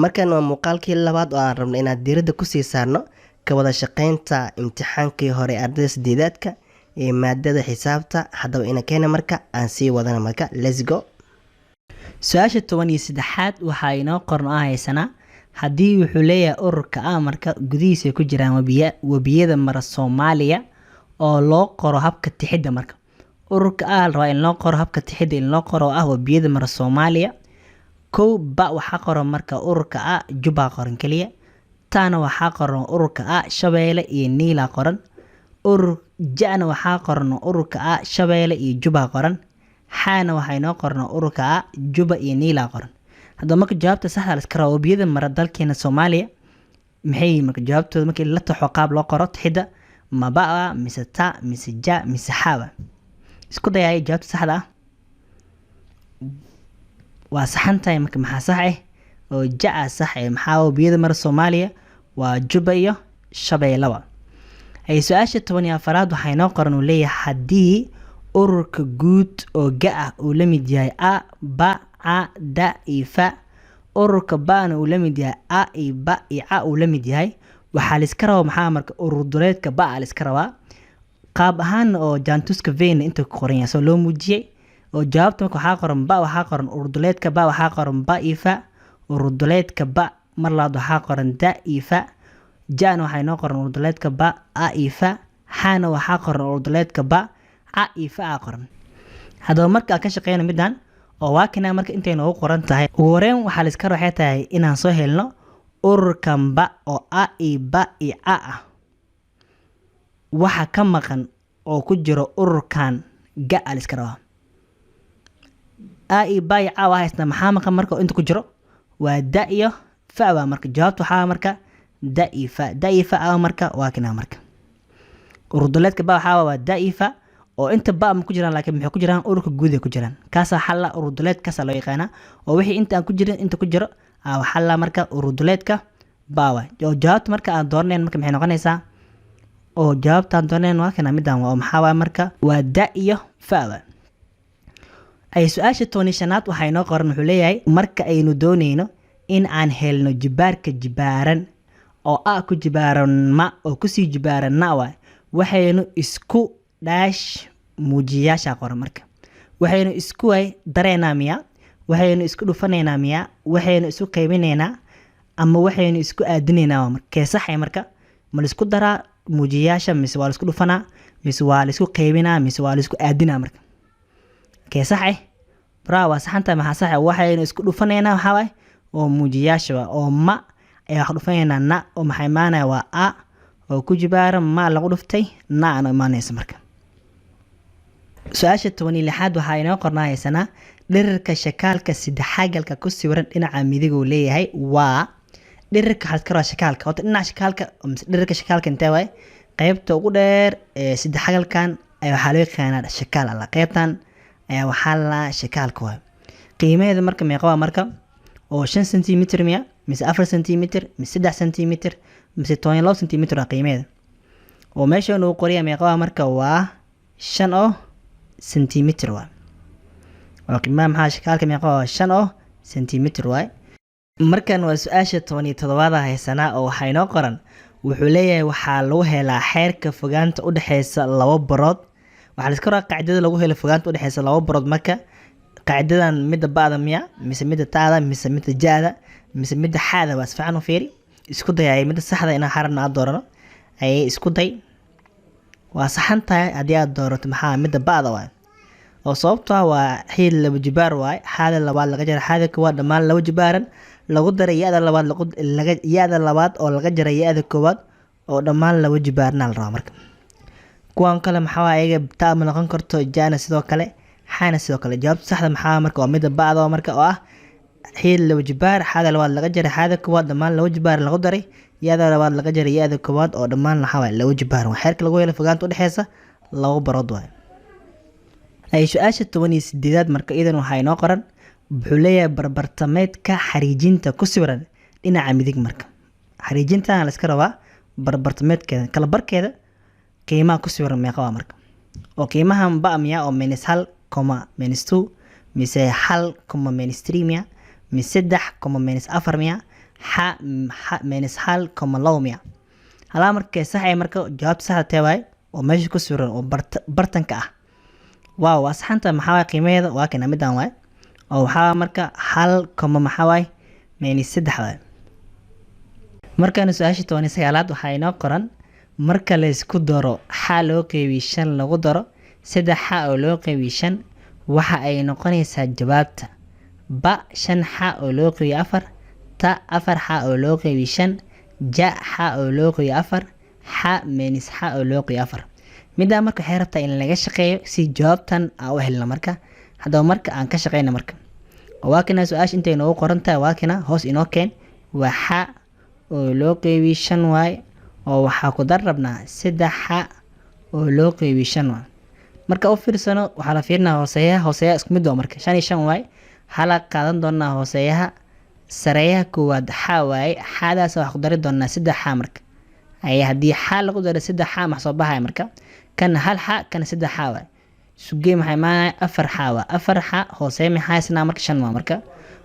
Markan waa muuqaalkii labaad oo aan rabno inaan diiradda kusii saarno ka wada shaqeynta imtixaankii hore ardayda sideedaadka ee maadada xisaabta. Haddaba ina keena marka aan sii wadana marka, let's go. Su-aasha 13aad waxaa inoo qoran oo haysanaa haddii wuxuu leeyahay ururka A marka gudihiisa ay ku jiraan webiyada mara Soomaaliya oo loo qoro habka tixidda. Marka ururka A la rabaa in loo qoro habka tixidda, in loo qoro oo ah webiyada mara Soomaaliya. Kow, ba waxaa qoran marka ururka A Jubba qoran keliya. Taana waxaa qoran ururka A Shabeelle iyo Niila qoran. Urur jana waxaa qoran ururka A Shabeelle iyo Jubba qoran. Xaana waxaa inoo qoran ururka A Jubba iyo Niila qoran. Haddaba marka jawaabta saxda la iska rabo, webiyada mara dalkeena Soomaaliya maxay yihiin? Marka jawaabtooda markii la taxo, qaab loo qoro tixidda, ma ba mise ta mise ja mise xaaba? Isku dayaya jawaabta saxda ah. Waa saxan tahay. Marka maxaa sax ah? Oo ja sax ah. Maxaa webiyada mara Soomaaliya? Waa Jubba iyo Shabeellaba. Ay su-aasha 14aad waxaa inoo qoran uu leeyahay haddii ururka guud oo ga ah uu la mid yahay a, ba, ca, da iyo fa, ururka bana uu la mid yahay a iyo ba iyo ca uu la mid yahay, waxaa la iska rabaa maxaa marka? Urur duleedka ba la iska rabaa, qaab ahaan oo jaantuska vena inta ku qoran yahay soo loo muujiyey. Oo jawaabta marka waxaa qoran ba, waxaa qoran urur duleedka ba, waxaa qoran ba iyo fa. Urur duleedka ba mar labaad waxaa qoran da iyo fa. Jana waxaa inoo qoran urur duleedka ba a iyo fa. Xana waxaa qoran urur duleedka ba ca iyo fa a qoran. Haddaba marka aan ka shaqeyno middan oo waa kana marka intay noogu qoran tahay, ugu horeyn waxaa la iska waxay tahay inaan soo helno ururkan ba oo a iyo ba iyo ca ah, waxa ka maqan oo ku jiro ururkan ga a la iska rabaa. A iyo ba iyo ca waa haystaa. Maxaa maqan marka oo inta ku jiro? Waa da iyo fa. Waa marka jawaabta waxaa marka da iyo fa, da iyo fa ah. Marka waa kana marka ururduleedka ba waxaa waa da iyo fa, oo inta ba ma ku jiraan, laakiin maxay ku jiraan? Ururka guud ay ku jiraan. Kaasaa xalla ururduleedkaasaa loo yaqaanaa, oo wixii inta aan ku jirin inta ku jiro waxaa la marka ururduleedka ba waay. Oo jawaabta marka aan dooranayn marka maxay noqonaysaa? Oo jawaabta aan dooranayn waa kana midaan, oo maxaa waay marka? Waa da iyo fa waay. Ay su-aasha 15aad waxaa inoo qoran, wuxuu leeyahay marka aynu dooneyno in aan helno jibaarka jibaaran oo a ku jibaaran ma oo kusii jibaaran na waay, waxaynu isku dhaash muujiyayaasha qoran. Marka waxaynu isku way dareynaa miya, waxaynu isku dhufanaynaa miya, waxaynu isku qaybinaynaa, ama waxaynu isku aadinaynaa? Waa marka kee saxay? Marka ma laisku daraa muujiyayaasha, mise waa laisku dhufanaa, mise waa laisku qaybinaa, mise waa laisku aadinaa? Marka kee sax eh? Braa, waa saxantahay. Maxaa sax ah? Waxaynu isku dhufanaynaa. Waxaa waay oo muujiyayaasha waa oo ma ayaa wax dhufanaynaa na, oo maxaa imaanaya? Waa a oo ku jibaaran ma lagu dhuftay na ana imaanaysa. Marka su-aasha 16aad waxaa inoo qornaa haysanaa dhirirka shakaalka saddexagalka ku sawiran dhinaca midig uu leeyahay waa dhirirka. Waxaa iska rabaa shakaalka horta dhinaca shakaalka mise dhirirka shakaalka intee waaye? Qaybta ugu dheer ee saddexagalkan ayaa waxaa loo yaqaanaa shakaal alla. Qaybtan ayaa waxaa la shakaalka waay. Qiimaheeda marka meeqa waa marka? Oo 5 centimeter miya, mise 4 centimeter, mise 3 centimeter, mise 12 centimeter waa qiimaheeda? Oo meesha uu qoriya meeqa waa marka? Waa 5 oo centimeter waay. Oo qiimaha maxaa shakaalka meeqa waa? 5 oo centimeter waay. Markan waa su-aasha 17aad haysanaa, oo waxaa inoo qoran, wuxuu leeyahay waxaa lagu helaa xeerka fogaanta udhexeysa laba barood. Waxaa la iska rabaa qaacidada lagu helo fogaanta udhexeysa laba barood. Marka qaacidadan midda ba'da miya, mise midda ta'da, mise midda ja'da, mise midda xaada? Waa si fiican u fiiri. Isku dayay midda saxda inaan xarabna aad doorano ayay. Isku day. Waa saxan tahay haddii aad doorato. Maxaa midda ba'da waay, oo sababtoo ah waa xiid laba jibaar waay, xaada labaad laga jara xaada koowaad dhammaan laba jibaaran, lagu daray ya-da labaad laga ya-da labaad oo laga jaray ya-da koowaad oo dhammaan laba jibaarna la rabaa. Marka kuwan kale maxaa waay? Ayaga taa ma noqon karto, jana sidoo kale, xaana sidoo kale. Jawaabta saxda maxaa marka? Waa midda ba'da marka, oo ah xiid laba jibaar xaada labaad laga jaray xaada koowaad dhammaan laba jibaar, lagu daray ya-da labaad laga jaray ya-da koowaad oo dhammaan waxaa waay laba jibaar. Waa xeerka lagu helo fogaanta udhexeysa laba barood waay. Ay su-aasha 18aad marka iyadan waxaa inoo qoran, wuxuu leeyahay barbartameedka xariijinta ku sawiran dhinaca midig. Marka xariijintan la iska rabaa barbartameedkeeda kala barkeeda qiimaha ku sawiran meeqa waa marka? Oo qiimahan ba miya oo -1 comma -2, mise 1 comma -3 miya, mise 3 comma -4 miya? Xa minus 1,2 miya halaa markee sax ay marka jawaabta saxda tee waay oo meesha ku suran oo bartanka ah? Waaw, waa saxanta. Maxaa waay qiimaheeda? Waa kana midaan waay, oo waxaa marka hal comma maxaa waay minus 3 waay. Markaana su-aasha 19aad waxaa inoo qoran: marka la isku daro xa loo qeybiye shan lagu daro saddex xa oo loo qeybiye shan, waxa ay noqonaysaa jawaabta: ba, shan xa oo loo qeybiye afar; ta, afar xa oo loo qeybiye shan; ja, xa oo loo qeybiye afar; xa minus xa oo loo qeybiye afar. Middaa marka waxay rabtaa in laga shaqeeyo si jawaabtan aan u helno. Marka haddaba marka aan ka shaqeyna marka, waa kana su-aasha intay noogu qoran tahay, waa kana hoos inoo keen. Waa xa oo loo qeybiye shan waay, oo waxaa ku dar rabnaa saddex xa oo loo qeybiye shan waay. Marka u fiirsano, waxaa la fiirinaa hooseeyaha. Hooseeyaha isku mid waa marka shan iyo shan waay. Hala qaadan doonaa hooseeyaha. Sareeyaha koowaad xa waaye, xadaas waxaa ku dari doonaa saddex xa. Marka haye, haddii xa lagu daro saddex xa, max soo baxaya? Marka kan hal xa, kan saddex xa waay, sugee maxay imaanaya? Afar xa waa. Afar xa hooseeya maxaa haysanaa marka? Shan waa. Marka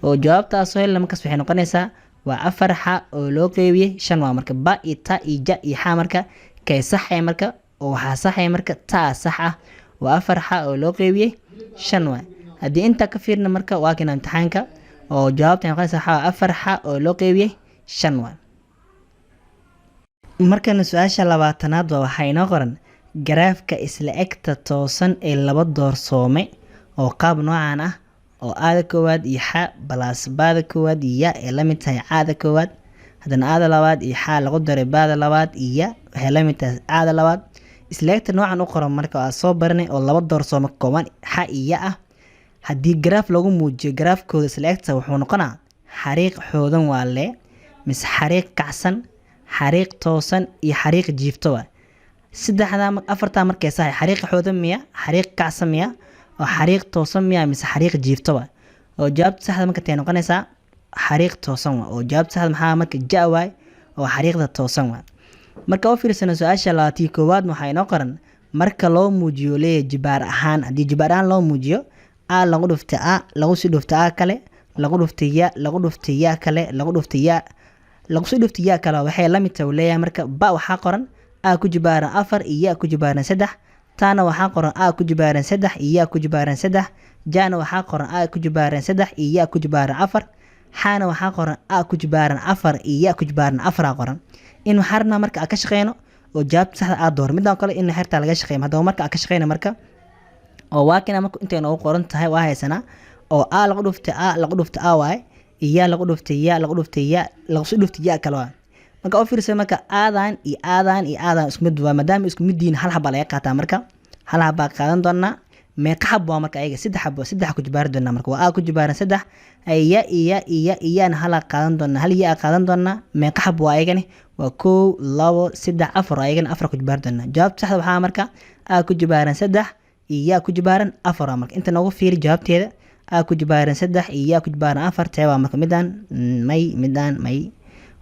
oo jawaabtaas soo helna markaas waxay noqonaysaa waa afar xa oo loo qeybiyey shan waa. Marka ba iyo ta iyo ja iyo xa marka kay saxaya? Marka oo waxaa saxaya marka taa sax ah, waa afar xa oo loo qeybiyey shan waay. Haddii intaa ka fiirna marka, waa kana imtixaanka, oo jawaabta noqonaysa waxaa waa afar xa oo loo qeybiyey shan waay. Markana su-aasha 20aad waa waxaa inoo qoran garaafka isla egta toosan ee laba doorsoome oo qaab noocan ah, oo aada koowaad iyo xa plus baada koowaad iyo ya ay la mid tahay caada koowaad, haddana aada labaad iyo xa lagu daray baada labaad iyo ya waxay la mid tahay caada labaad. Isla egta noocan u qoran marka waa soo baranay, oo laba doorsoome ka kooban xa iyo ya ah. Haddii garaaf lagu muujiyo garaafkooda isla egta, wuxuu noqonaa xariiq xoodan waa lee, mise xariiq kacsan, xariiq toosan iyo xariiq jiifto waa? Saddexdaa afartaa markay sax: xariiq xoodan miya, xariiq kacsan miya, oo xariiq toosan miya, mise xariiq jiifto waa? Oo jawaabta saxda marka tay noqonaysaa? Xariiq toosan waa. Oo jawaabta saxda maxaa marka? Ja waay, oo xariiqda toosan waa. Marka u fiirsano su-aasha 21aad, waxaa inoo qoran marka loo muujiyo leeyahay jibaar ahaan. Haddii jibaar ahaan loo muujiyo, a lagu dhuftay a lagu sii dhuftay a kale lagu dhuftay ya lagu dhuftay ya kale lagu dhuftay ya lagu sii dhuftay ya kale, waxay la mid tahay uu leeyahay. Marka ba waxaa qoran a ku jibaaran afar iyo ya ku jibaaran saddex, taana waxaa qoran a ku jibaaran saddex iyo ya ku jibaaran saddex, jana waxaa qoran a ku jibaaran saddex iyo ya ku jibaaran afar, xaana waxaa qoran a ku jibaaran afar iyo ya ku jibaaran afaraa qoran. In waxaa rabnaa marka aan ka shaqeyno oo jawaabta saxda aad dooro. Midaan kale in xertaa laga shaqeeyo. Haddaba marka aan ka shaqeyno marka, oo waa kina marka intay noogu qoran tahay, waa haysanaa oo a lagu dhuftay a lagu dhuftay a waay iyo ya lagu dhuftay ya lagu dhuftay ya lagu sii dhuftay ya kale waay. Marka u fiirsa marka, aadan iyo aadan iyo aadan isku mid waa. Maadaama isku mid yihiin, hal xabaa laga qaataa. Marka hal xabaa qaadan doonaa. Meeqa xab waa marka ayaga? Saddex xab. Saddex ku jibaari doonaa. Marka waa a ku jibaaran saddex, ya iyo iyo iyana hala qaadan doonaa, hal ya qaadan doonaa. Meeqa xab waa ayagani? Waa kow, labo, saddex, afar. Ayagana afar ku jibaari doonaa. Jawaabta saxda waxaa marka a ku jibaaran saddex iyo ya ku jibaaran afar waa. Marka inta noogu fiiri jawaabteeda: a ku jibaaran saddex iyo ya ku jibaaran afar, tee waa marka? Midaan may, midaan may.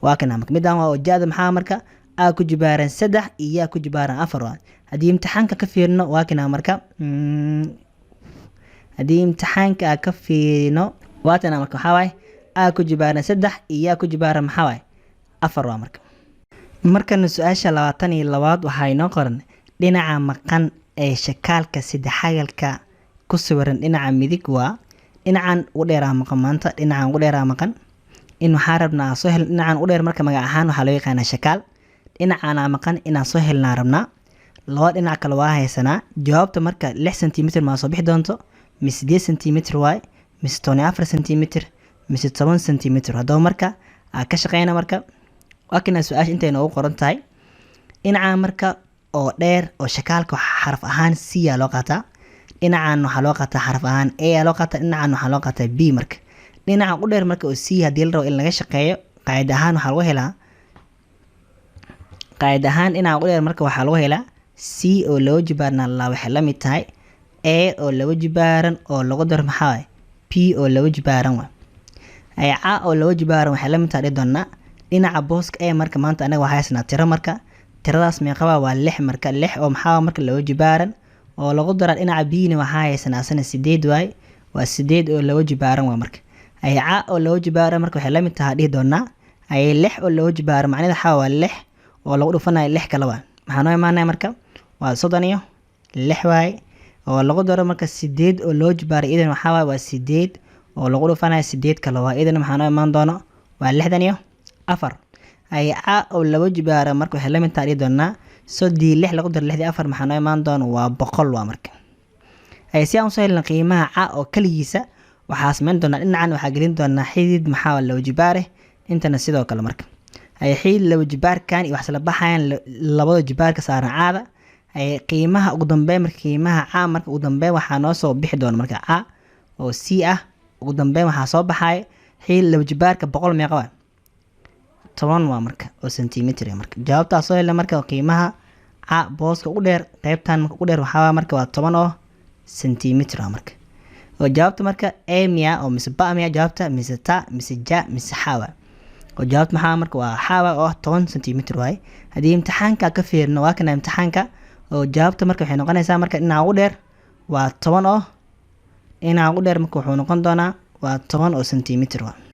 Waa kana marka midaan waa oo jaada maxaa marka? A ku jibaaran saddex iyo ya ku jibaaran afar waa. Haddii imtixaanka ka fiirino, waa kana marka. Haddii imtixaanka aan ka fiirino, waatana marka waxaa waaye a ku jibaaran saddex iyo ya ku jibaaran maxaa waaye? Afar waa. Marka markana su-aasha 22aad waxaa inoo qoran dhinaca maqan ee shakaalka saddexagalka ku sawiran dhinaca midig. Waa dhinacan ugu dheeraa maqan maanta, dhinacan ugu dheeraa maqan. In waxaa rabnaa soo hel dhinacan ugu dheer. Marka magac ahaan waxaa loo yaqaanaa shakaal. Dhinacanaa maqan inaan soo helnaa rabnaa. Laba dhinac kale waa haysanaa. Jawaabta marka 6 centimeter maa soo bixi doonto, mise 8 centimeter waay, mise 14 centimeter, mise 10 centimeter? Haddaba marka aa ka shaqeyna marka, waa kana su-aasha intay noogu qoran tahay. Dhinaca marka oo dheer oo shakaalka xaraf ahaan c aa loo qaataa, dhinacan waxaa loo qaataa xaraf ahaan a aa loo qaataa, dhinacan waxaa loo qaataa b. Marka dhinaca u dheer marka oo c haddii la rabo in laga shaqeeyo, qaacida ahaan waxaa lagu helaa, qaacida ahaan dhinaca u dheer marka waxaa lagu helaa c oo laba jibaarna la waxay la mid tahay a oo laba jibaaran oo lagu daro maxaa waay? B oo laba jibaaran waay. Ay ca oo laba jibaaran waxay la mid tahay dhihi doonaa dhinaca booska a. Marka maanta anaga waxaa haysanaa tiro. Marka tiradaas meeqaba waa? Lix. Marka lix oo maxaa marka laba jibaaran oo lagu dara dhinaca b na waxaa haysanaa asana sideed waay, waa sideed oo laba jibaaran waa. Marka ay ca oo laba jibaaran marka waxay la mid tahay dhihi doonaa Ay 6 oo laba jibaaro macnaheeda waxaa waa 6 oo lagu dhufanayo 6 kale waa. Maxaa noo imaanaya marka? Waa 36 waaye, oo lagu daro marka 8 oo loo jibaaro, idan waxaa waaye waa 8 oo lagu dhufanayo 8 kale waa, idan maxaa noo imaan doono? Waa 64. Ay ca oo laba jibaaro marka waxay la mid tahay dhihi doonaa 36 lagu daro 64, maxaa noo imaan doono? Waa 100 waa marka. Ay si aan usoo helno qiimaha ca oo kaligiisa, waxaa samayn doonaa dhinacan waxaa gelin doonaa xidid maxaa laba jibaare, intana sidoo kale marka. Ay xidid laba jibaarkan iyo wax isla baxayaan labada jibaarka saaran caada. Ay qiimaha ugu dambeyn marka, qiimaha ca marka ugu dambeyn waxaa noo soo bixi doona marka ca oo c ah. Ugu dambeyn waxaa soo baxaya xidid laba jibaarka 100 meeqa waa? 10 waa marka oo centimeter. Marka jawaabtaa soo helna marka qiimaha ca booska ugu dheer, qaybtan marka ugu dheer waxaa waa marka waa 10 oo centimeter waa marka. Oo jawaabta marka a miya oo mise ba miya jawaabta, mise ta, mise ja, mise xawa? Oo jawaabta maxaa marka? Waa xawa oo ah 10 centimeter waaye. Haddii imtixaanka ka fiirno, waa kana imtixaanka. Oo jawaabta marka waxay noqonaysaa marka dhinaca ugu dheer waa 10, oo dhinaca ugu dheer marka wuxuu noqon doonaa waa 10 oo centimeter waa.